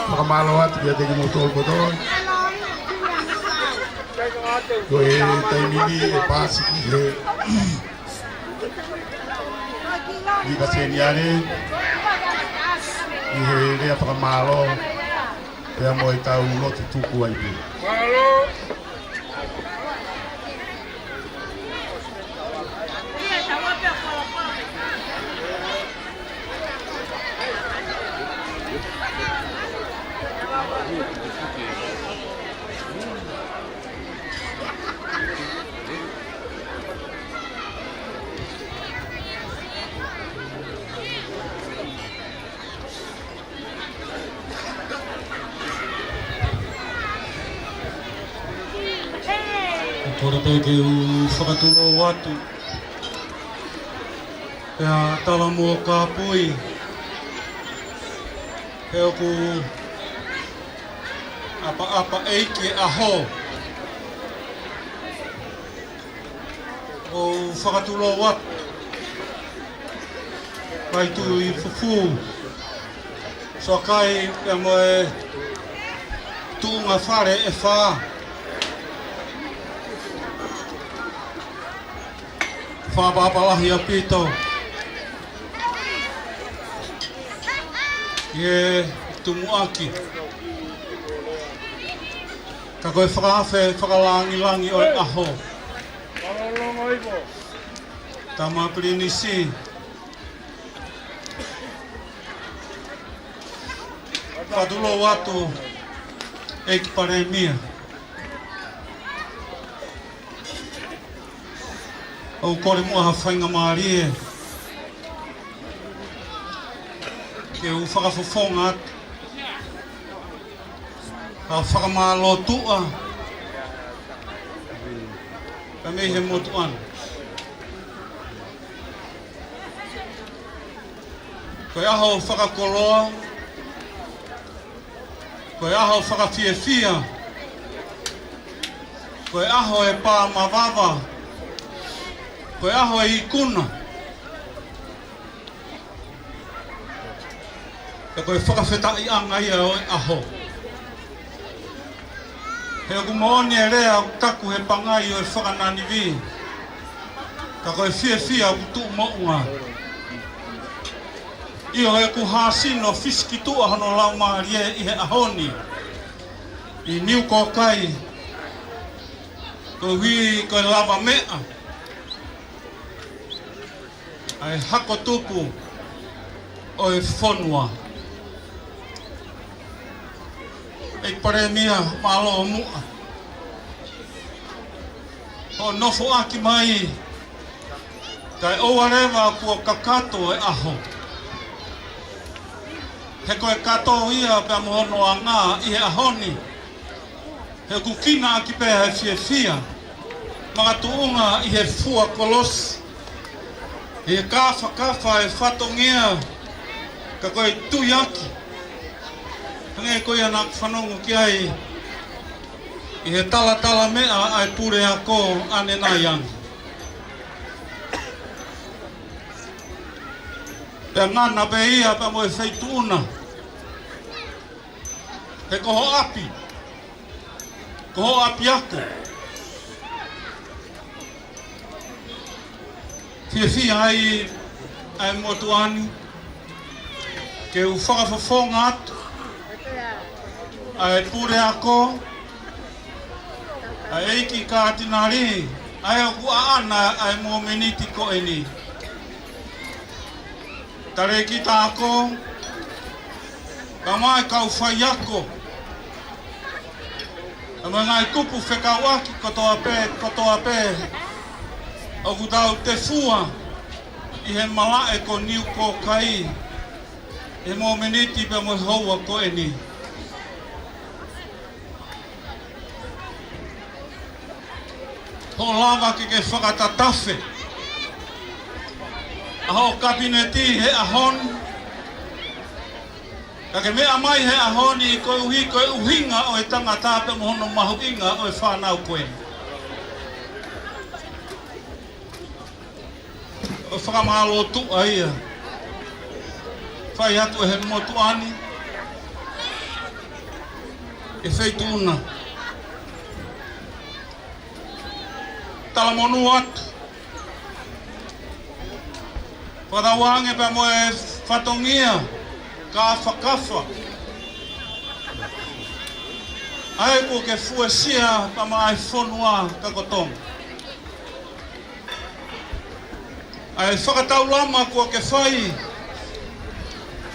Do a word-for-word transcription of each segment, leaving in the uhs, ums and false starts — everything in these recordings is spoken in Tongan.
Fakamālō atu kiate kimoutolu kotoa. Ko e taimi ni ʻe paasi ki he ʻIkaseniale ʻi he lea fakamālō pea mo ʻetau lotu tuku ai pē. Kole pē ke u fakatulou atu. Pea tala mo kāpui. He ʻoku ʻapaʻapa ʻeiki e ʻaho. ʻOku ou fakatulou atu. Kaitui fufū. Soakai pea mo e tuʻunga fale ʻe fā. Fakaʻapaʻapa lahi ʻaupito ki he tumuʻaki. Ka ko e fakaafe fakalāngilangi ʻo e ʻaho. Tama Pilinisi. Fakatulou atu, ʻEiki Palēmia. ʻOku ou kole muʻa ha faingamālie ke u fakafofonga atu ha fakamālō tuʻa ka mei he motuʻa ni. Ko e ʻaho fakakoloa, ko e ʻaho fakafiefia, ko e ʻaho e pā mavava, ko e ʻaho e ikuna. Pea ko e fakafetaʻiʻanga ia ʻo e ʻaho. He ʻoku moʻoni e lea ʻoku taku he pangai ʻo e fakananivi, ka ko e fiefia ʻoku tuʻu moʻunga. ʻIo, he ʻoku hāsino fisikituʻa hono laumālie ʻi he ʻaho ni ʻi Niu Kōkai, koeʻuhi ko e lavameʻa ʻa e hako tupu ʻo e fonua. ʻEiki Palēmia, mālō muʻa hoʻo nofoʻaki mai, kae ʻoua leva kuo kakato e ʻaho. He ko e kato ia pea mo hono anga ʻi he ʻaho ni. He ʻoku kinaʻaki pē ʻa e fiefia makatuʻunga ʻi he fua kolosi, ʻi he kāfakafa e fatongia, ka ko e tuiaki. Hangē ko ia naʻa ku fanongo ki ai ʻi he talatalameʻa ʻa e puleako ʻanenai ange. Pea ngana pē ia pea mo e feituʻu na. He ko ho ʻapi, ko ho ʻapiako. Fiefia ai ʻa e motuʻa ni ke u fakafofonga atu ʻa e puleako, ʻa e ʻeiki kātinali, ʻa ia ʻoku ʻaʻana ʻa e momeniti ko eni. Talēkita ako, kae ʻumaʻā e kau faiako, kae ʻumaʻā e ngaahi kupu fekauʻaki kotoa pē, kotoa pē ʻoku tau tefua ʻi he malaʻe ko Niu Kōkai ʻi he momeniti pea mo e houa ko eni. Hoʻo lava ke ke fakatatafe ʻa hoʻo kapineti he ʻaho ni, ka ke meʻa mai he ʻaho ni koeʻuhi ko e ʻuhinga ʻo e tangata pea mo hono mahuʻinga ʻo e fānau ko eni. ʻO fakamālō tuʻa ia Fai atu ʻe he motuʻa ni, ʻe Feituʻuna. Talamonū atu. Fakatauange pea mo e fatongia kāfakafa ʻa ē kuo ke fuesia pea maʻa e fonua ka ko Tonga. ʻA e fakataulama kuo ke fai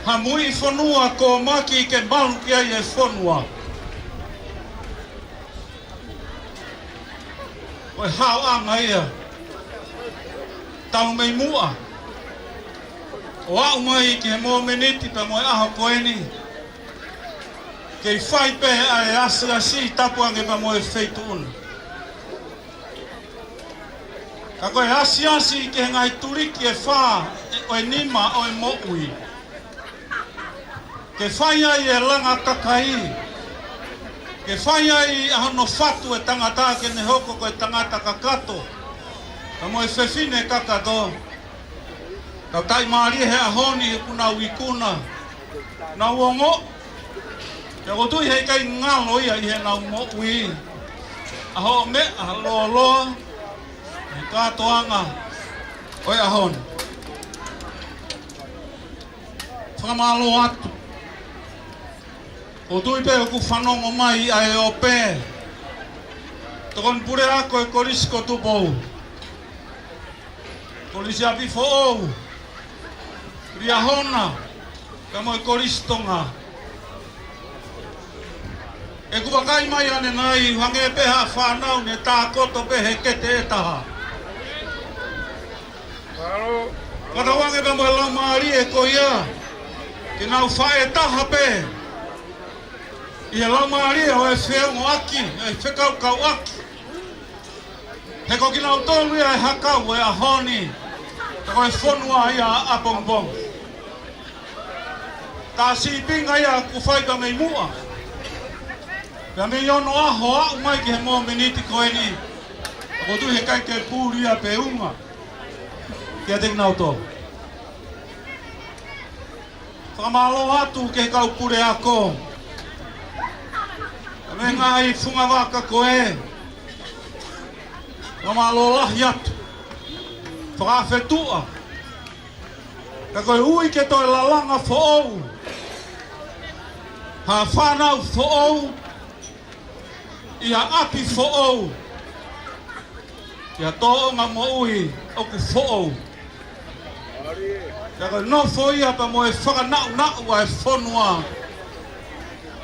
ha muiʻi fonua ko Maki ke malu ki ai e fonua. Ko e haoʻanga ia talu mei muʻa ʻo aʻu mai ki he momeniti pea mo e ʻaho ko eni. Kei fai pē ʻa e asiasi, tapu ange pea mo e Feituʻuna. Ka ko e asiasi ki he ngaahi tuliki ʻe fā ʻo e nima ʻo e moʻui. Ke fai ai e langa kakai. Ke fai ai ʻa hono fatu e tangata ke ne hoko ko e tangata kakato pea mo e fefine kakato. Tau taʻimālie he ʻaho ni he kuo nau ikuna, nau ongo. Pea ʻoku ou tui heʻikai ngalo ia ʻi heʻenau moʻui ʻa hoʻo meʻa lōloa he kātoanga ʻo e ʻaho ni. Fakamālō atu. ʻOku ou tui pē ʻoku fanongo mai ʻa e ope. Tokoni puleako e Kolisi ko Tupou, Kolisi ʻApifoʻou, Liahona, pea mo e Kolisi Tonga. ʻOku vakai mai ʻanenai, hangē pē ha fānau ne tākoto pē he kete ʻe taha. Fakatauange pea mo e laumālie ko ia ke nau faʻē taha pē ʻi he laumālie ʻo e feongoʻaki, ʻa e fekaukauʻaki. He ko kinautolu ia e hakau e ʻaho ni, ka ko e fonua ia ʻapongipongi. Tā sīpinga ia kuo fai pea mei muʻa, pea mei onoʻaho aʻu mai ki he momeniti ko eni. ʻOku ou tui heʻikai ke puli ia pe unga kiate kinautolu. Fakamālō atu ki he kau puleako, pea mei he ngaahi fungavaka ko ē. Fakamālō lahi atu. Fakafetuʻa. Ka ko e ui ke toe lalanga foʻou ha fānau foʻou ʻi ha ʻapi foʻou, ʻi ha tōʻonga moʻui ʻoku foʻou. Ka ko e nofo ia pea mo e fakanaʻunaʻu ʻa e fonua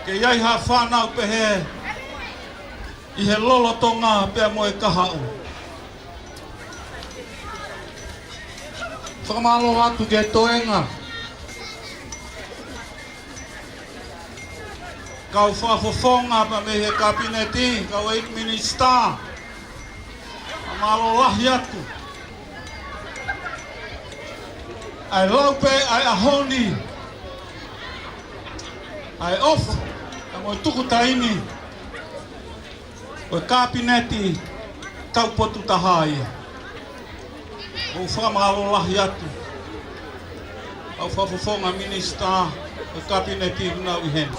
ke ʻi ai ha fānau pehē ʻi he lolotonga pea mo e kahaʻu. Fakamālō atu ki he toenga kau fakafofonga pea mei he Kapineti, kau ʻeiki minisitā. Fakamālō lahi atu. ʻA e lau pē ʻa e ʻaho ni, ʻa e ʻofa pea mo e tuku taimi ʻo e Kapineti taupotu taha ia. ʻOku ou fakamālō lahi atu. Kau fakafofonga minisitā ʻo e Kapineti ʻoku nau ʻi heni.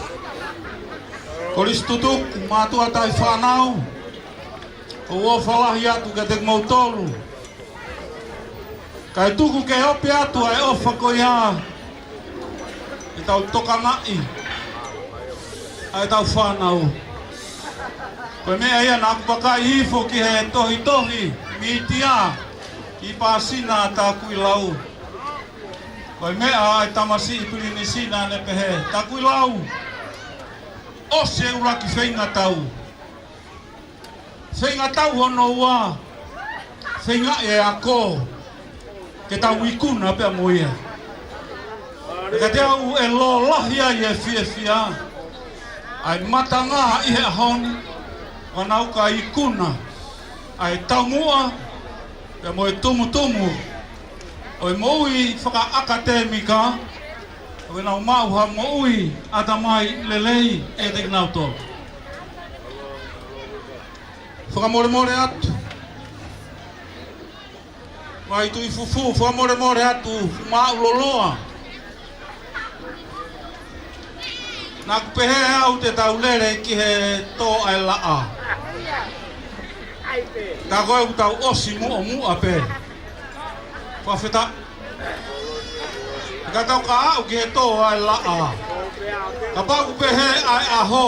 Kolisi Tutuku, mātuʻa taʻefānau, ʻoku ou ʻofa lahi atu kiate kimoutolu. Kae tuku ke ope atu ʻa e ʻofa ko ia ke tau tokangaʻi ʻa ʻetau fānau. Ko e meʻa ia naʻa ku vakai hifo ki he tohitohi mītia ʻi Pāsina, Takuilau. Ko e meʻa ʻa e tamasiʻi Pilinisī naʻa ne pehē, Takuilau, ʻosi e ʻuluaki feingatau. Feingatau hono ua, feingaʻi e ako ke tau ikuna pea mo ia. Pea kiate au ʻe lōlahi ai e fiefia ʻa e matanga ʻi he ʻaho ni, ʻo nau ka ikuna ʻa e taumuʻa pea mo e tumutumu ʻo e moʻui fakaʻakatemika, ʻo ke nau maʻu ha moʻui ʻatamai lelei ʻiate kinautolu. Fakamolemole atu. Mai Tuʻi Fufū, fakamolemole atu, fuʻu māʻuloloa. Naʻá ku pehē au te tau lele ki he tō ʻa e laʻā. Ka ko ē ʻoku tau ʻosi muʻomuʻa pē. Fakafetaʻi. Ka tau ka aʻu ki he tō ʻa e laʻā. Kapau ʻoku pehē ʻa e ʻaho,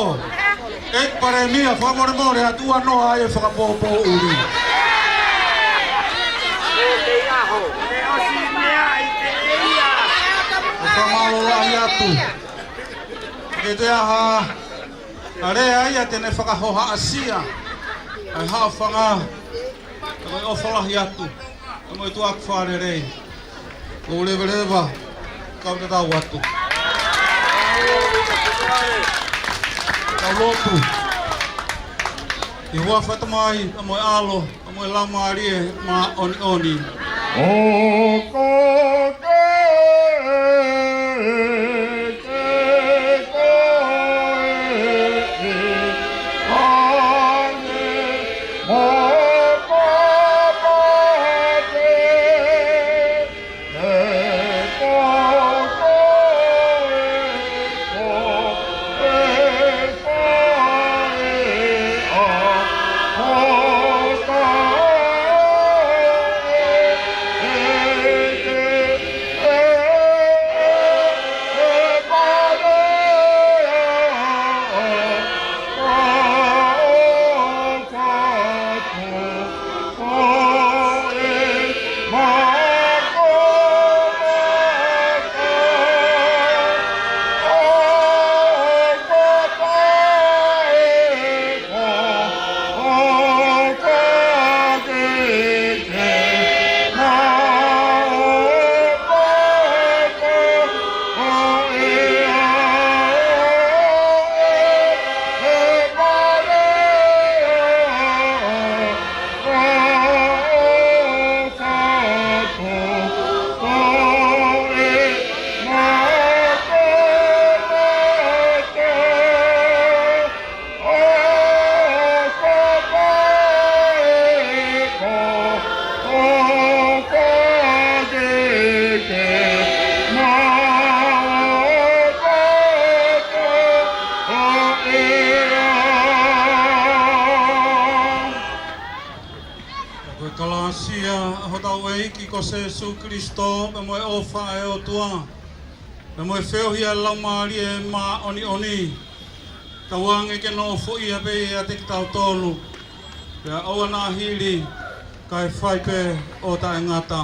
ʻEiki Palēmia, fakamolemole atu ʻa noa ai e fakapōpōʻuli. ʻOku fakamālō lahi atu. Ke te aha, ʻa e lea ia te ne fakahohaʻasia ʻa e haʻofanga. Ka ko e ʻofa lahi atu. Ka mo e tuʻa ʻoku fakalelei. Ko e leveleva, kau tatau atu. Kau lotu. ʻI he huafa ʻo e Tamai, ka mo e ʻAlo, ka mo e Laumālie Māʻoniʻoni. ʻOku ke Ko e kalāsia ʻa hotau ʻEiki ko Sīsū Kalaisi, pea mo e ʻofa ʻa e ʻOtua, pea mo e feohi ʻa e Laumālie Māʻoniʻoni, tauange ke nofoʻia pē ʻiate kitautolu, pea ʻoua naʻa hili, kae fai pē ʻo taʻengata.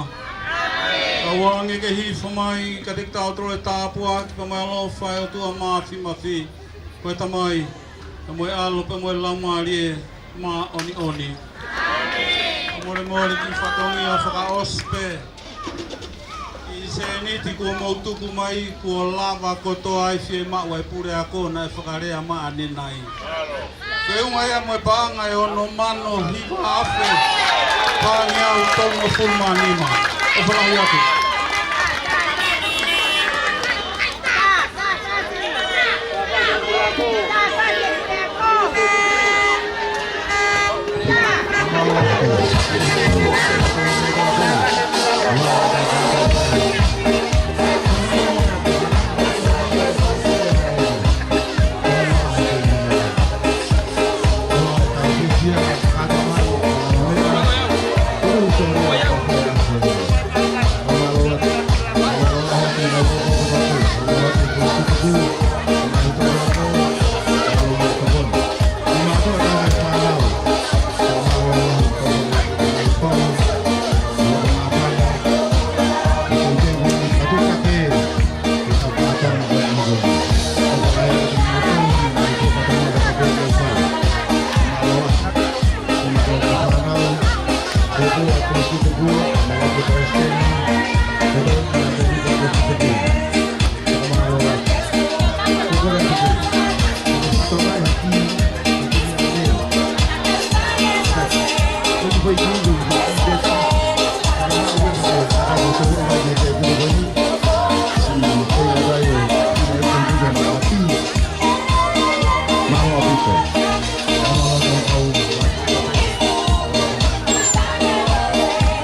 Tauange ke hifo mai kiate kitautolu e tāpuaki pea mo e ʻaloʻofa ʻa e ʻOtua Māfimafi, ko e Tamai, pea mo e ʻAlo, pea mo e Laumālie Māʻoniʻoni. Ka molemole ki he fatongia fakaʻosi pē. ʻI he sēniti kuo mou tuku mai, kuo lava kotoa ai, fiemaʻu ʻa e puleako naʻe fakalea mai ʻanenai. Feʻunga ia mo e paʻanga ʻe ono mano hiva afe, paʻanga ʻe tolungofulu mā nima. ʻOfa lahi atu.